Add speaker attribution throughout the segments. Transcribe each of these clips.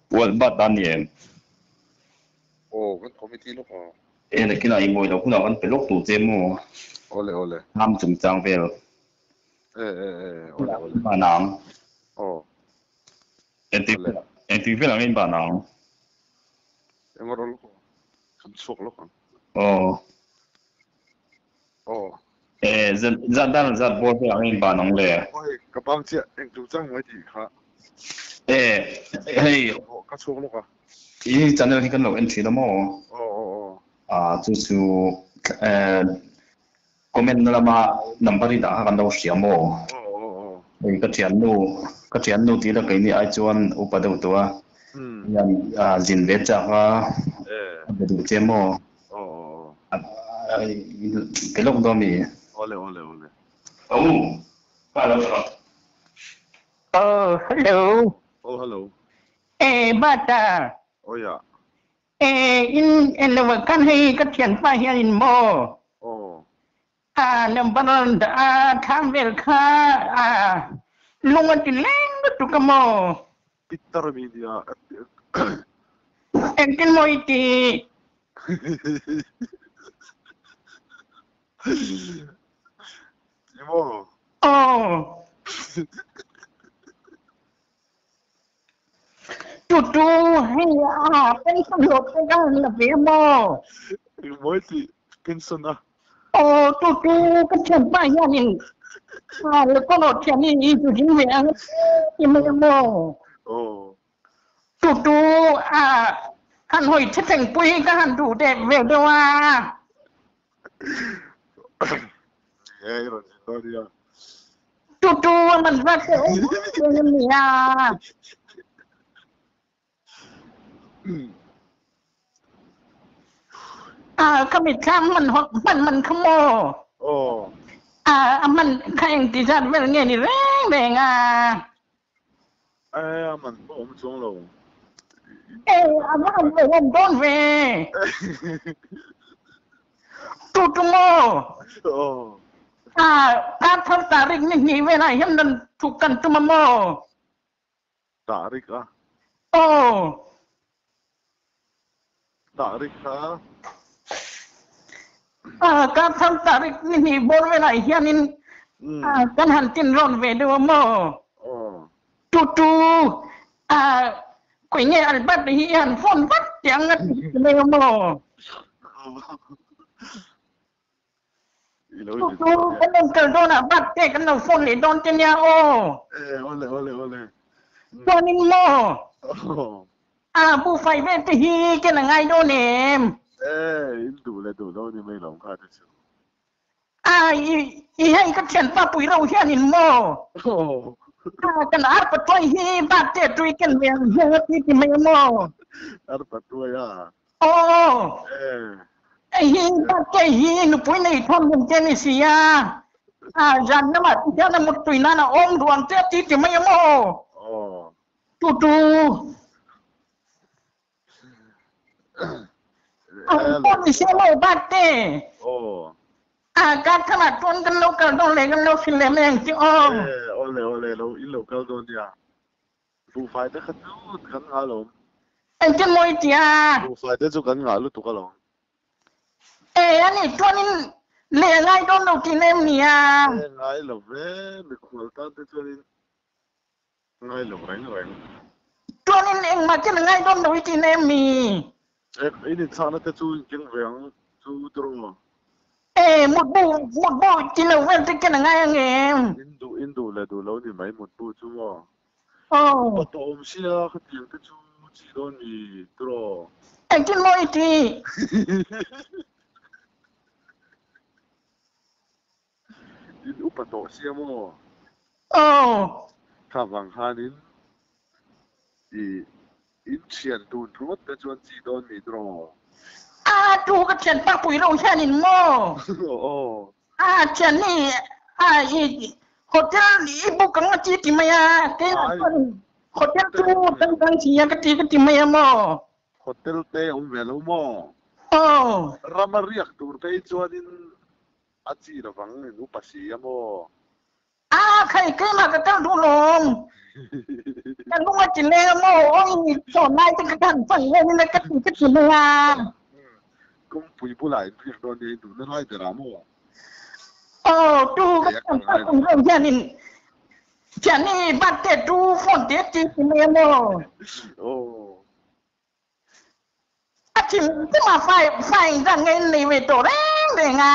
Speaker 1: Pual bat dan ni em?
Speaker 2: Aw kan committee lawk a.
Speaker 1: E nakinah i ngawi loh hunah kan pe lawk tur che maw?
Speaker 2: Awle awle.
Speaker 1: Ram chungchang vel.
Speaker 2: E e e awle awle.
Speaker 1: Ban ang.
Speaker 2: Aw.
Speaker 1: Engtik engtik vel ang in ban ang?
Speaker 2: Eng rawh lawk ang. Kan chhuak lawk ang.
Speaker 1: Aw.
Speaker 2: Aw.
Speaker 1: E zan zan dan zat bawr vel ang in ban ang le.
Speaker 2: Aw hei ka bang chiah eng chungchang mai tih kha.
Speaker 1: E hei.
Speaker 2: Aw ka chhuak lawk a.
Speaker 1: I channel hi kan lo en thin a maw?
Speaker 2: Aw aw aw.
Speaker 1: A chu chu e comment na lama number i dah kha kan lo hria maw?
Speaker 2: Aw aw aw.
Speaker 1: Hei ka thiannu ka thiannu tih la keini ai chuan upa deuh tawh a. Hian zin ve chak a a be duh che maw?
Speaker 2: Aw aw
Speaker 1: aw. Pe lawk dawn mi?
Speaker 2: Awle awle awle.
Speaker 1: Aw ka lo rawh.
Speaker 3: Oh, hello.
Speaker 2: Oh, hello.
Speaker 3: Eh, bata.
Speaker 2: Oh, ya.
Speaker 3: Eh, in en lo kan hei ka thian pa hian in maw?
Speaker 2: Oh.
Speaker 3: A number da a tham vel kha a lung a ti leng lutuk a maw?
Speaker 2: Pitar mi nia.
Speaker 3: Engtin maw i ti?
Speaker 2: Ti maw?
Speaker 3: Oh. Tu tu hei a pension hlawh te ka han la ve a maw?
Speaker 2: Engmawi tih pension a?
Speaker 3: Aw tu tu ka thianpa hianin a lekawlawh thian hi i zu ding ve ang ti mai a maw?
Speaker 2: Aw.
Speaker 3: Tu tu a han hawi thethleng pui hi ka han duh deuh ve deuh a.
Speaker 2: Ni e, i rawn zin dawn nia.
Speaker 3: Tu tu a man vat te awm reng a nia. A ka mitthla hman hman man kha maw?
Speaker 2: Aw.
Speaker 3: A a man kha eng ti zat vel nge ni reng reng a?
Speaker 2: E a man pawh awm chuang lo.
Speaker 3: E a va han ve awm dawn ve. Tu tu maw?
Speaker 2: Aw.
Speaker 3: A kar thar tarik ni hnih velah hian rawn thuk kan tum a maw?
Speaker 2: Tarik a.
Speaker 3: Aw.
Speaker 2: Tarik kha.
Speaker 3: A kar thar tarik ni hnih bawr velah hianin kan han tin rawn ve deuh a maw?
Speaker 2: Aw.
Speaker 3: Tu tu a khawi nge Albert hi i han phone vat teh ang a ti mai a maw?
Speaker 2: I lo
Speaker 3: Tu tu kan rawn kal dawn ah vat te kan lo phone leh dawn te nia aw.
Speaker 2: E awle awle awle.
Speaker 3: Chuanin maw?
Speaker 2: Aw.
Speaker 3: A buhfai vel te hi ken a ngai dawn em?
Speaker 2: E in duh leh duh lo ni mai lo kha te chu.
Speaker 3: A i i hei ka thianpa pui ro hianin maw? A kan arpa tuai hi bat te tui ken ve ang hian a ti ti mai a maw?
Speaker 2: Arpa tuai a.
Speaker 3: Aw.
Speaker 2: Eh.
Speaker 3: Hei hi bat te hi nupui nei thawm hlim te ni si a. A zan lamah ti hian a muttui nan a awm ruang te a ti ti mai a maw?
Speaker 2: Aw.
Speaker 3: Tu tu. Ang pawh ni se lo bat te.
Speaker 2: Aw.
Speaker 3: A kar khan ah chuan kan lo kal dawn leh kan lo hrilh leh mai ang che aw.
Speaker 2: Eh, awle awle lo in lo kal dawn nia. Buhfai te kha chu kan ngah lo.
Speaker 3: Engtin maw i ti a?
Speaker 2: Buhfai te chu kan ngah lutuk alawm.
Speaker 3: Eh, ani chuanin leh a ngai dawn lo tih na em nia?
Speaker 2: Eh, ngai lo ve, mikhual tan te chuanin Ngai lo reng reng.
Speaker 3: Chuanin engmah chen a ngai dawn lo i tih na em mi?
Speaker 2: E, in inchhakna te chu in keng ve ang chu tiraw?
Speaker 3: E, mutbu, mutbu ti lo vel te ken a ngai ang em?
Speaker 2: In duh, in duh leh duh lo ni mai mutbu chu maw?
Speaker 3: Aw.
Speaker 2: Upa tawh awm sia khatiang te chu chi dawn mi tiraw?
Speaker 3: Engtin maw i tih?
Speaker 2: In upa tawh sia maw?
Speaker 3: Aw.
Speaker 2: Kha vang khanin i in thian dun ringawt te chuan chi dawn mi draw?
Speaker 3: A tu ka thian pa pui lo hianin maw?
Speaker 2: Aw.
Speaker 3: A thian ni a i hotel i book ang a ti ti mai a, keimah chuan hotel chu changkang si a ka ti ka ti mai a maw?
Speaker 2: Hotel te awm ve lo maw?
Speaker 3: Aw.
Speaker 2: Rama riak tur phei chuanin A chi lovang in upa si a maw?
Speaker 3: A khai keimah ka kal duh lawm. Ka lung a ti leng a maw oi chaw lai te ka kan fan len in ka ti ka ti mai a.
Speaker 2: Kawngpui bulah in riak dawn nia in duhna lai berah maw?
Speaker 3: Aw tu ka thian pa kum reuh hian in thian i birthday tu phone te ti ti mai a maw?
Speaker 2: Aw.
Speaker 3: A thim thim a fai fai zan nge in nei ve tawh reng reng a.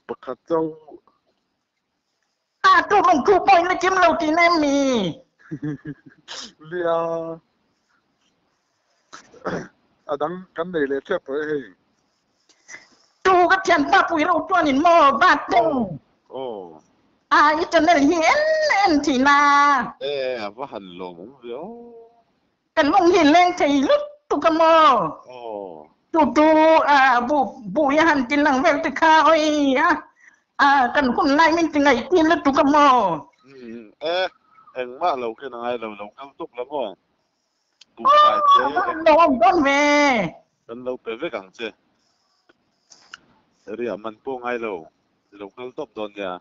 Speaker 2: Pakhat chauh.
Speaker 3: A tu lung thu pawh in la kim lo tihna em mi?
Speaker 2: Nia. A dang kan nei leh tep tawh e hei.
Speaker 3: Tu ka thianpa pui ro chuan in maw bat te.
Speaker 2: Aw.
Speaker 3: A i channel hi en en thina.
Speaker 2: E a va han lawm awm ve aw.
Speaker 3: Kan lung hi leng thei lutuk a maw? Tu tu bu bu i han ti lang vel te kha oi a a kan hun lai min ti ngaih tir lutuk a maw?
Speaker 2: E engmah lo khen a ngai lo lo kal tawp la maw? Buhfai te
Speaker 3: Aw a lo awm dawn ve.
Speaker 2: Kan lo pe vek ang che. Riah man pawh ngai lo lo kal tawp dawn nia.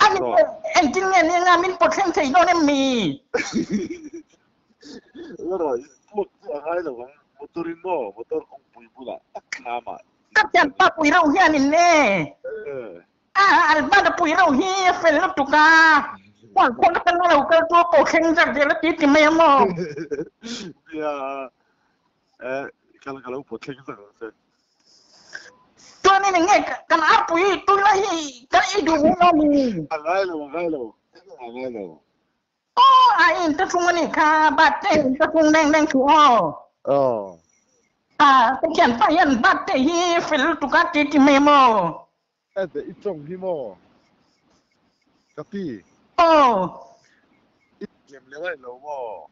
Speaker 3: A ni engtin nge ni anga min pawt thleng thei dawn em mi?
Speaker 2: Erawh in puak chu a ngai lo ang, motor in maw, motor kawngpui bulah tak thlam ah.
Speaker 3: Ka thianpa pui reuh hian in e. A Albert a pui reuh hi a fel lutuk a, huan khawn atanga lo kal chu a pawh thleng zak zel a ti ti mai a maw?
Speaker 2: Nia, kal ka lo pawt thleng zak ang che.
Speaker 3: Chuanin enge kan arpui tui lai hi kan ei duh ve lo ni?
Speaker 2: A ngai lo, a ngai lo, a ngai lo.
Speaker 3: Aw, a in ta thung a nih kha, birthday in ta thung reng reng thu aw.
Speaker 2: Aw.
Speaker 3: A, ka thianpa hian birthday hi fel lutuk a ti ti mai maw?
Speaker 2: Ede i tawng hi maw? Ka ti.
Speaker 3: Aw.
Speaker 2: I lem lem aih lo maw?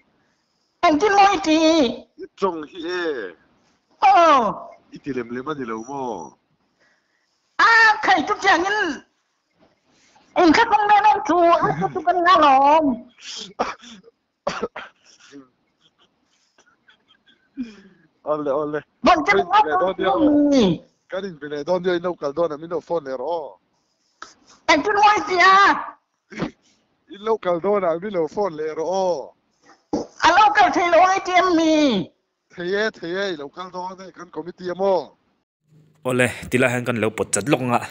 Speaker 3: Engtin maw i ti?
Speaker 2: I tawng hi e.
Speaker 3: Aw.
Speaker 2: I ti lem lem a ni lo maw?
Speaker 3: A, khai chu chiangin inthlahrung reng reng chu a chu chu kan nga lawm.
Speaker 2: Awle awle.
Speaker 3: Bon che nga
Speaker 2: mi. Kan in ve leh dawn nia in lo kal dawn a min lo phone leh rawh aw.
Speaker 3: Engtin maw i ti a?
Speaker 2: In lo kal dawn a min lo phone leh rawh aw.
Speaker 3: A lo kal thei lo ang i ti em mi?
Speaker 2: Thei e thei e i lo kal dawn e kan committee a maw?
Speaker 4: Awle, tilai hian kan lo pawt chat lawk ang a,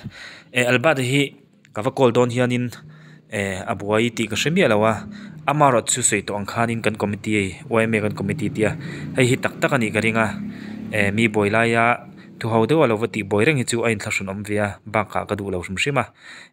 Speaker 4: eh Albert hi ka va call dawn hianin eh a buai tih ka hre miah lo a, amaherawh chu sawi tawh ang khanin kan committee yma kan committee tia hei hi tak tak a nih ka ring a, eh mi buai laia thu ho deuh a lo va tih buai reng hi chu a inthlahrun awm ve a, bakah ka duh lo hrim hrim a,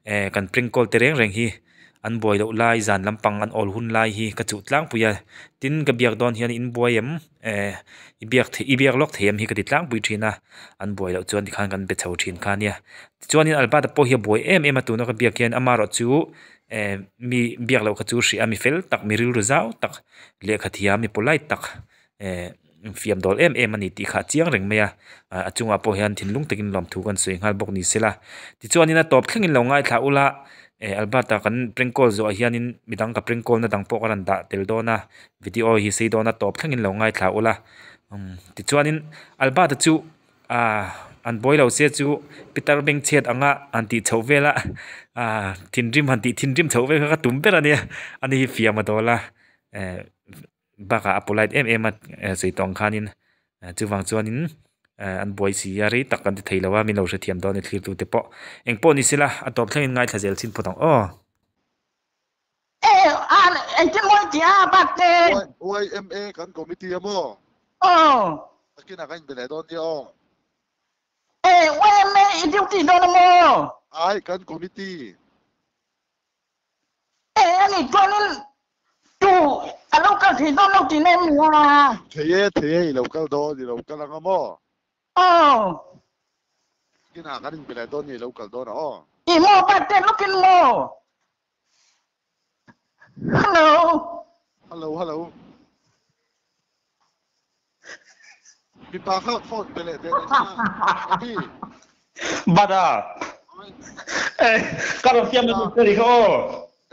Speaker 4: eh kan prank call te reng reng hi. An buai loh lai zan lampang an awl hun lai hi ka chuh tlangpui a, tin ka biak dawn hian in buai em eh i biak theih i biak lawk thei em hi ka ti tlangpui thin a, an buai loh chuan tikhan kan be chho thin kha ania. Tichuanin Albert-a pawh hi a buai em em a tuna ka biak hian amaherawh chu eh mi biak loh kha chu hrih a mi fel tak mi rilru zau tak lehkha thiam mi polite tak eh fiam dawl em em a ni tih kha a chiang reng mai a, a chungah pawh hian thinlung takin lawmthu kan sawi nghal bawk ni sela. Tichuanin a tawp thlengin lo ngaithla ula, eh Albert-a kan prank call zawh ah hianin midang ka prank call na dang pawh ka rawn dah tel dawn a, video hi sei dawn a tawp thlengin lo ngaithla ula. Umm tichuanin Albert-a chu ah an buai lo se chu Peter bengchhiat anga han tih chhoh vel a, ah thinrim han tih thinrim chhoh vel kha ka tum ber a nia, ani hi fiam a dawl a, eh. Bakah a polite em em a sawi tawng khanin chuvang chuanin an buai si a rei tak kan ti thei lo a min lo hrethiam dawn e thlirtute pawh engpawh ni sela a tawp thlengin ngaithla zel chin phawt ang aw.
Speaker 3: E an engtin mawi tih a bak te.
Speaker 2: YMA kan committee a maw?
Speaker 3: Aw.
Speaker 2: Takin a ka inbe leh dawn nia aw.
Speaker 3: E YMA i duty dawn a maw?
Speaker 2: Ai kan committee.
Speaker 3: E ani chuanin tu a lo kal thei dawn lo tih na em ni a?
Speaker 2: Thei e, thei e, i lo kal dawn, i lo kal ang a maw?
Speaker 3: Aw.
Speaker 2: Kinah kan inpe leh dawn nge i lo kal dawn a aw?
Speaker 3: I maw birthday lawkin maw? Hello.
Speaker 2: Hello, hello. Mipa kha phone pe leh teh na Happy.
Speaker 1: Bada. Eh, ka rawn fiam mai che ri kha aw.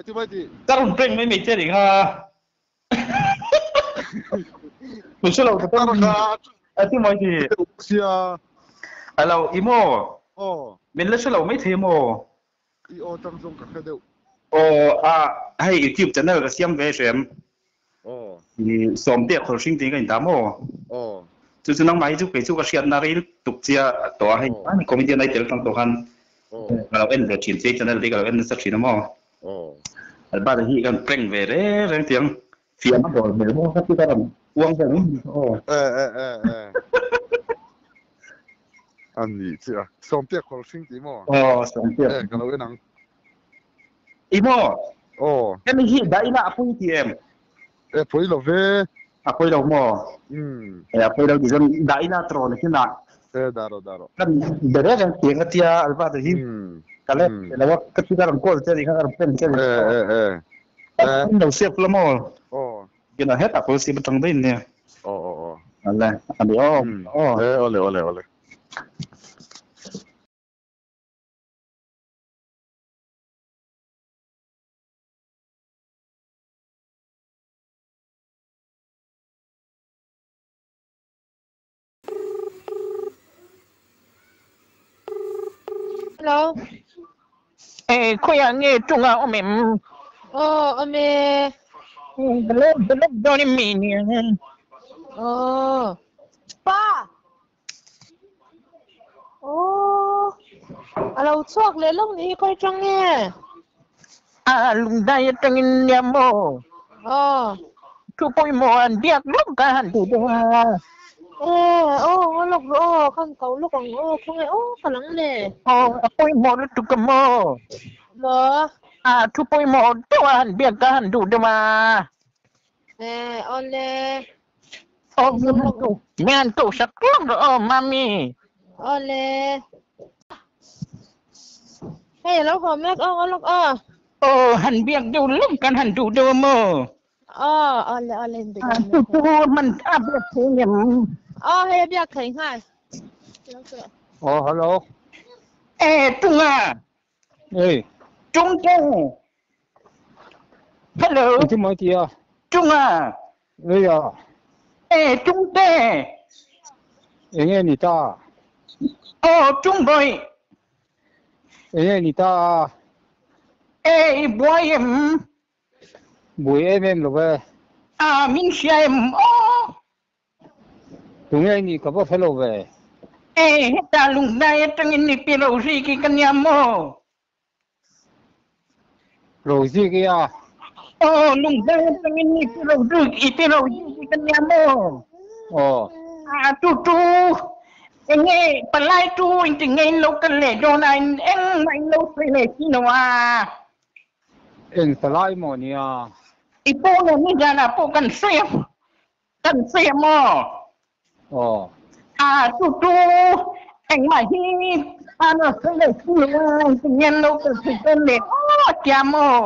Speaker 2: Eti mai ti.
Speaker 1: Ka rawn prank mai mai che ri kha. Min hre lo ka
Speaker 2: tar kha.
Speaker 1: Eti mai ti.
Speaker 2: Sia.
Speaker 1: Alo, imo.
Speaker 2: Aw.
Speaker 1: Min la hre lo mai thei maw?
Speaker 2: I aw tang zawng ka hre deuh.
Speaker 1: Aw a hei youtube channel ka siam ve hrem.
Speaker 2: Aw.
Speaker 1: Sawmte khawlhring tiin ka indah maw?
Speaker 2: Aw.
Speaker 1: Chu chu nangmah hi chu kei chu ka hriatna rei lutuk chia tawh a hei comedian ai tel tang tawh khan ka lo en ve thin che channel te ka lo en nasa thin a maw?
Speaker 2: Aw.
Speaker 1: Albert hi kan prank ve reng reng tiang fiam a dawl hmel maw ka ti ka rawn uang vel mai mai aw.
Speaker 2: E e e e. A nih chiah a. Sawmte khawlhring tih maw?
Speaker 1: Aw Sawmte.
Speaker 2: E ka lo en ang.
Speaker 1: I maw?
Speaker 2: Aw.
Speaker 1: Hemi hi dah ila a pawi ti em?
Speaker 2: E pawi lo ve.
Speaker 1: A pawi lo maw?
Speaker 2: Umm.
Speaker 1: E a pawi lo ti chuan dah ila tawh ni chinah.
Speaker 2: E dah rawh dah rawh.
Speaker 1: Kan be reng reng tiang ka tia Albert hi ka let lo a ka thi ka rawn call che a nih kha ka rawn friend che a nih
Speaker 2: kha. E e e.
Speaker 1: Min lo save la maw?
Speaker 2: Aw.
Speaker 1: Kinah hetah kawl sip atang daih nia.
Speaker 2: Aw aw aw.
Speaker 1: Ale ani aw aw.
Speaker 2: E awle awle awle.
Speaker 5: Hello.
Speaker 3: Eh, khawiah nge tunga awm em?
Speaker 5: Aw, awm e.
Speaker 3: Hello, hello, dawn em mi nia.
Speaker 5: Aw. Pa! Aw, a lo chhuak leh lawk nih hi khawi tang nge?
Speaker 3: A lungdai atangin nia maw?
Speaker 5: Aw.
Speaker 3: Thu pawimawh an biak lawk ka han duh deuh a.
Speaker 5: E, aw, ngaw lawk rawh aw, khan ko lawk ang aw, khawnge aw ka lang le.
Speaker 3: Aw, a pawimawh lutuk a maw?
Speaker 5: Maw?
Speaker 3: A thu pawimawh deuh a han biak ka han duh deuh a.
Speaker 5: E, aw le.
Speaker 3: Aw, mi han tuh sak lawk rawh aw, Mami.
Speaker 5: Aw le. Hei, a lo haw mek aw, ngaw lawk aw.
Speaker 3: Aw, han biak deuh lawk kan han duh deuh a maw?
Speaker 5: Aw, aw le, aw le, in biak
Speaker 3: Chu chu hman a biak thei ngem?
Speaker 5: Aw, hei a biak thei nghal.
Speaker 6: Aw, hello.
Speaker 3: E, tunga.
Speaker 6: Ei.
Speaker 3: Tung te. Hello.
Speaker 6: Engtin mai tia?
Speaker 3: Tunga.
Speaker 6: Ei a.
Speaker 3: E, tung te.
Speaker 6: Enge ni ta?
Speaker 3: Aw, tung bawi.
Speaker 6: Enge ni ta?
Speaker 3: E, i buai em?
Speaker 6: Buai em em lo ve.
Speaker 3: A, min hria em aw.
Speaker 6: Tunge nih ka va hre lo ve.
Speaker 3: E, heta lungdai atangin i pi Rosie ki ka nia maw?
Speaker 6: Rosie ki a?
Speaker 3: Aw, lungdai atangin i pi Rosie, i pi Rosie ki ka nia maw?
Speaker 6: Aw.
Speaker 3: A, tu tu, enge palai tu inti ngei in lo kal leh dawn a, in engmah in lo sawi leh si lo a.
Speaker 6: Eng palai maw nia?
Speaker 3: I pawh nen nizanah pawh kan sawi a. Kan sawi a maw?
Speaker 6: Aw.
Speaker 3: A chu chu engmah hi an rawn sawi lo si lo a, engtin lo kal thei dawn leh aw tia maw?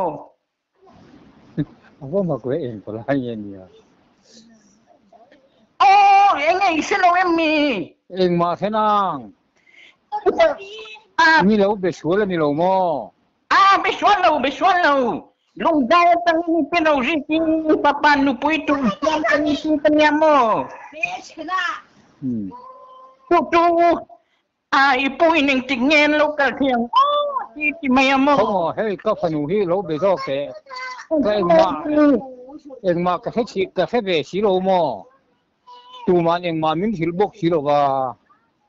Speaker 6: A va mak ve eng palai nge nia?
Speaker 3: Aw, eng ei hre lo em mi?
Speaker 6: Engmah hre nang.
Speaker 3: A.
Speaker 6: Ni lo be sual a ni lo maw?
Speaker 3: A be sual lo, be sual lo. Lungdai atangin i pe lo rik in i fapa nupui tur siam ka ni ti ka nia maw? Chu chu a i pu in engtik nge an lo kal thei ang aw ti ti mai a maw?
Speaker 6: Khaw maw, hei ka fanu hi lo be zawk teh. Ka engmah engmah ka hre chih ka hre ve si lo maw? Tuman engmah min hrilh bawk si lo va.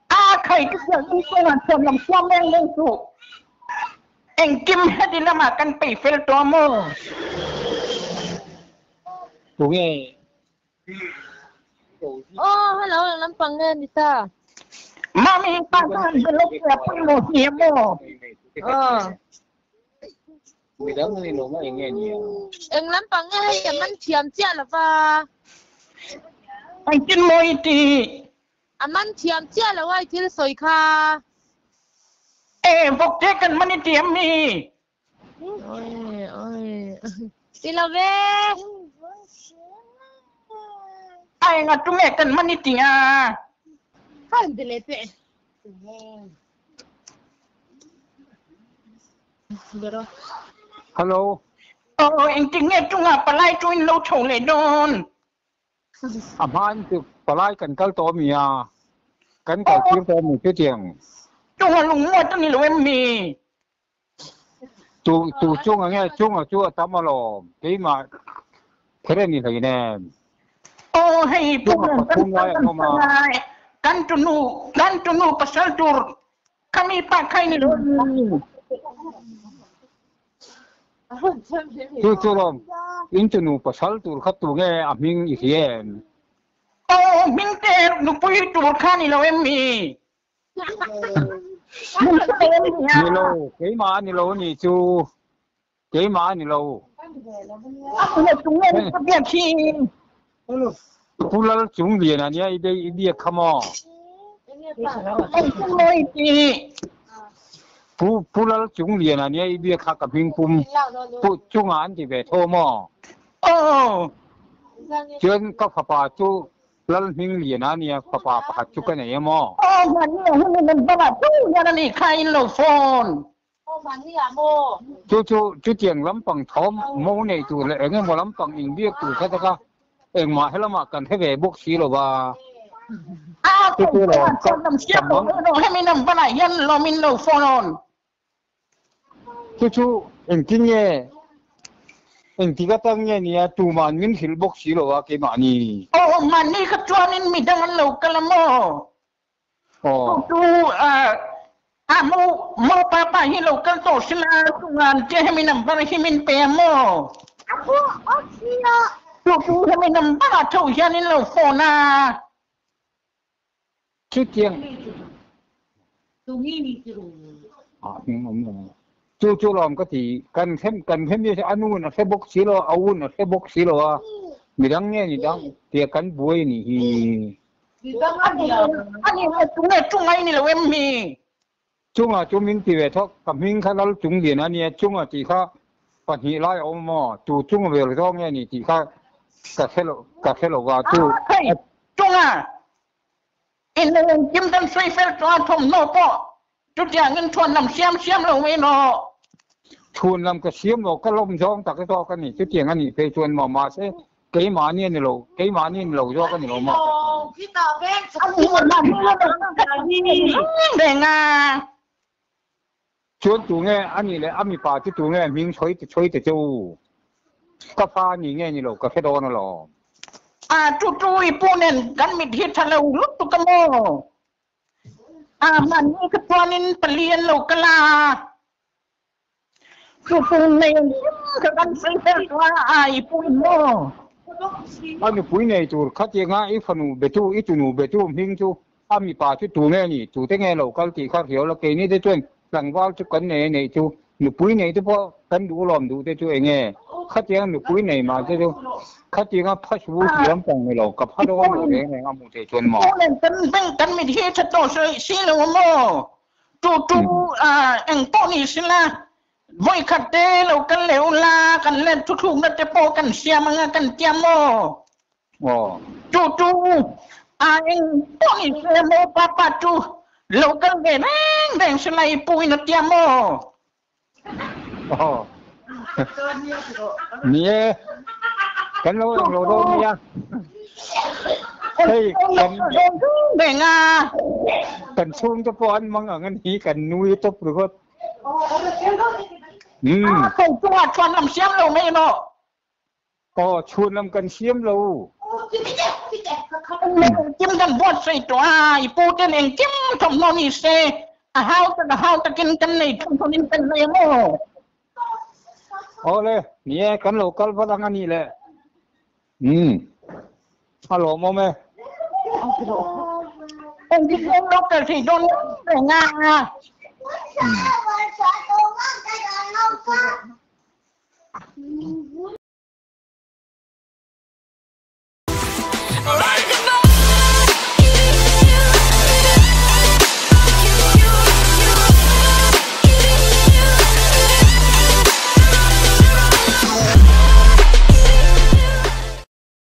Speaker 3: A khai ka hriat in kawngah chuan lam hruam reng reng suh. Engkim heti lamah kan pei fel tawh maw?
Speaker 6: Tunge?
Speaker 5: Aw, hello, lampang nge ni ta?
Speaker 3: Mami, pa khan belok sia pawimawh hi a maw?
Speaker 5: Aw.
Speaker 6: Midang ni lo mai nge nia.
Speaker 5: Eng lampang nge hei a man thiam chiah lo va.
Speaker 3: Engtin maw i ti?
Speaker 5: A man thiam chiah lo a i thil sawi kha.
Speaker 3: E, vawk te kan man i ti em mi?
Speaker 5: Oi, oi. Ti lo ve.
Speaker 3: A enga tunge kan man i ti a?
Speaker 5: Khan ti leh teh.
Speaker 6: Hello.
Speaker 3: Aw, engtik nge chungah palai chu in lo chho leh dawn?
Speaker 6: A hmain chu palai kan kal tawh ami a, kan kal tir tawh ami chutiang.
Speaker 3: Chunga lung muat a ni lo em mi?
Speaker 6: Tu tu chunga nge chunga chu a tam alawm keimah kher a ni hleinem.
Speaker 3: Aw hei pu
Speaker 6: Chunga pathum lai an awm a.
Speaker 3: Kan tunu kan tunu pasal tur khami pa khai ni lo.
Speaker 6: Chu chu lawm in tunu pasal tur kha tu nge a hming i hria em?
Speaker 3: Aw hming te nupui tur kha ni lo em mi?
Speaker 6: Ni lo, keimah a ni lo a nih chu. Keimah a ni lo. Pu Lal Chung Lian a nia i biak kha maw? Pu Pu Lal Chung Lian a nia i biak kha ka hming pum Pu Chunga an ti ve tho maw? Chuan ka fapa chu Lal Hming Lian a nia fapa pakhat chu ka nei a maw?
Speaker 3: Aw mahni a hun in an bangah tu hian a nih kha in lo phone.
Speaker 6: Chu chu chutiang lampang thawm mo nei tur leh eng emaw lampang inbiak tur kha taka engmah helamah kan hre ve bawk si lo va. Chu chu lawm ka ka mang. Chu chu engtin nge engtik atang nge nia tuman min hrilh bawk si lo va keimahni.
Speaker 3: Aw mahni kha chuanin midang an lo kal a maw?
Speaker 6: Aw.
Speaker 3: Tu a mo mo pa pa hi lo kal tawh sila chungan che hemi number hi min pe a maw? Tu tu hemi number ah tho hian in lo phone a.
Speaker 6: Chutiang. Chu chu lawm ka ti kan hrem kan hrem hi a nu in a hre bawk si lo a un a hre bawk si lo a midang nge ni dang tia kan buai ni hi.
Speaker 3: Ani tunge chunga i ni lo em mi?
Speaker 6: Chunga chu min ti ve thawk, ka hming kha Lal Chung Lian a nia, chunga tih kha pahnih lai a awm maw? Tu chunga vel zawk nge ni tih kha ka hre lo, ka hre lo va, tu.
Speaker 3: Hei, chunga in lo engkim kan sawi fel tawh a, thawmhnaw pawh chutiangin chhuan lam siam siam lo mai rawh.
Speaker 6: Chhuan lam ka siam lo, ka lawm zawng tak zawk a ni, chutiang a nih phei chuan maw, mahse Keimahni a ni lo, keimahni a ni lo zawk a ni lo maw? Chuan tu nge a nih leh a mipa chu tu nge hming sawi te sawi te chu? Ka fa a ni nge ni lo ka hre dawn alawm.
Speaker 3: A chu chu i pu nen kan mit hi tha lo lutuk a maw? A mahni kha chuanin pali an lo kal a. Chu nei ka kan sawi fel tawh a, a i pui maw?
Speaker 6: A nupui nei tur khatianga i fanu betu, i tunu betu hming chu a mipa chu tu nge ni, tute nge lo kal tih kha hriau la, keini te chuan tlangval chu kan nei a neih chu nupui nei te pawh kan duh lawm duh te chu eng nge khatianga nupui nei mah te chu khatianga phasu tih lampang ni lo, ka pha dawn lo reng reng a hmuh theih chuan maw?
Speaker 3: Kan mit hi tha tawh si lo a maw? Tu tu eng pawh ni sila vawi khat te lo kal leh ula kan let thuthlukna te pawh kan siam anga kan tia maw? Tu tu eng pawh ni sila maw papa chu lo kal ve reng reng sila i pu in a tia maw?
Speaker 6: Ni e, kan lo eng lo dawn nia. Hei kan
Speaker 3: reng a.
Speaker 6: Kan chhungte pawh an mang ang a ni, kan nui tawp ringawt.
Speaker 3: A ko chungah chuan lam siam lo mai emaw?
Speaker 6: Aw, chhun lam kan siam lo.
Speaker 3: Engkim kan buatsaih tawh a, i pu ten engkim thawmhnaw ni se, a hau tak a hau takin kan nei thawmhnaw in kan nei maw?
Speaker 6: Aw le, ni e, kan lo kal vat ang a nih le. Umm, a lawmawm e.
Speaker 3: Engkim kan lo kal thei dawn reng a.